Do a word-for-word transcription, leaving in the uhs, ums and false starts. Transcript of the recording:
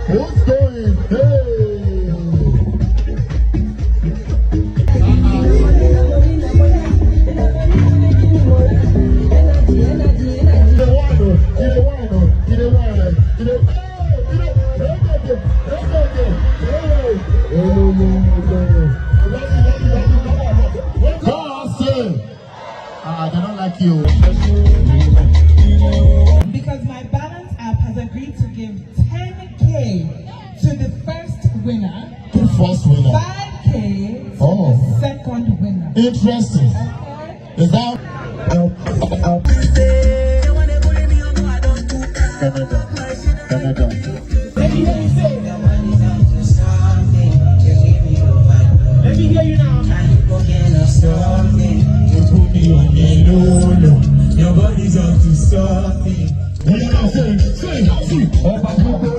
Who's going? Hey! Ah, they don't like you. Because my balance app has agreed to give ten K to the first winner, the first winner, five K to oh, the second winner. Interesting. Okay. Is that? Canada. Canada. Let me hear you say. Let me hear you now. Something. You put me on the low, low. Your body's up to something. What you gonna say? Say, say.